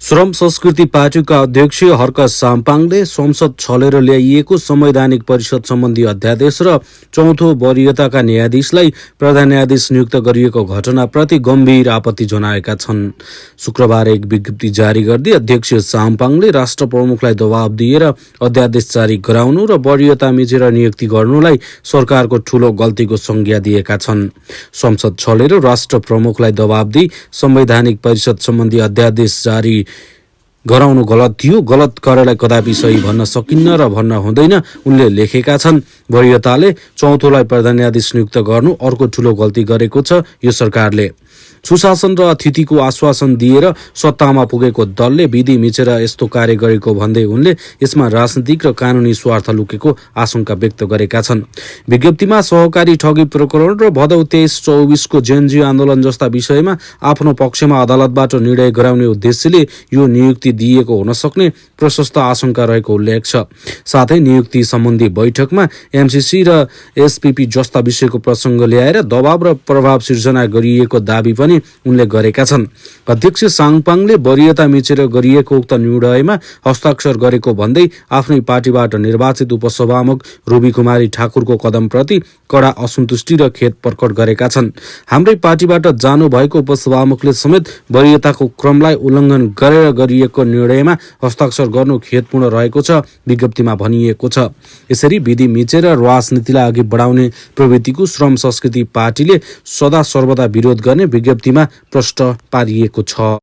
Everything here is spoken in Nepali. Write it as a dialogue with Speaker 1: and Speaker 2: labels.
Speaker 1: श्रम संस्कृति पार्टीका अध्यक्ष हर्क साम्पाङले संसद छलेर ल्याइएको संवैधानिक परिषद सम्बन्धी अध्यादेश र चौथो वरियताका न्यायाधीशलाई प्रधान न्यायाधीश नियुक्त गरिएको घटनाप्रति गम्भीर आपत्ति जनाएका छन्। शुक्रबार एक विज्ञप्ति जारी गर्दै अध्यक्ष साम्पाङले राष्ट्र प्रमुखलाई दबाव दिएर अध्यादेश जारी गराउनु र वरियता मिचेर नियुक्ति गर्नुलाई सरकारको ठूलो गल्तीको संज्ञा दिएका छन्। संसद छलेर राष्ट्र प्रमुखलाई दबाव दिई संवैधानिक परिषद सम्बन्धी अध्यादेश जारी गराउनु गलत थियो। गलत कार्यलाई कदापि सही भन्न सकिन्न र भन्न हुँदैन उनले लेखेका छन्। वरियताले चौथोलाई प्रधान न्यायाधीश नियुक्त गर्नु अर्को ठूलो गल्ती गरेको छ यो सरकारले। सुशासन र अतिथिको आश्वासन दिएर सत्तामा पुगेको दलले विधि मिचेर यस्तो कार्य गरेको भन्दै उनले यसमा राजनीतिक र कानुनी स्वार्थ लुकेको आशंका व्यक्त गरेका छन्। विज्ञप्तिमा सहकारी ठगी प्रकरण र भदौ 23-24 को जेनजी आन्दोलन जस्ता विषयमा आफ्नो पक्षमा अदालतबाट निर्णय गराउने उद्देश्यले यो नियुक्ति दिएको हुन सक्ने प्रशस्त आशंका रहेको उल्लेख छ। साथै नियुक्ति सम्बन्धी बैठकमा एमसीसी र एसपीपी जस्ता विषयको प्रसंग ल्याएर दबाव र प्रभाव सिर्जना गरिएको दावी पनि उनले गरेका छन्। अध्यक्ष साङपाङले वरियता मिचेर गरिएको उक्त निर्णयमा हस्ताक्षर गरेको भन्दै आफ्नै पार्टीबाट निर्वाचित उपसभामुख रुबी कुमारी ठाकुरको कदमप्रति कडा असन्तुष्टि र खेद प्रकट गरेका छन्। हाम्रै पार्टीबाट जानु भएको उपसभामुखले समेत वरियताको क्रमलाई उल्लङ्घन गरेर गरिएको निर्णयमा हस्ताक्षर गर्नु खेदपूर्ण रहेको छ विज्ञप्तिमा भनिएको छ। यसरी विधि मिचेर राजनीतिलाई अघि बढाउने प्रवृत्तिको श्रम संस्कृति पार्टीले सदा सर्वदा विरोध गर्ने विज्ञप्तिमा प्रष्ट पारिएको छ।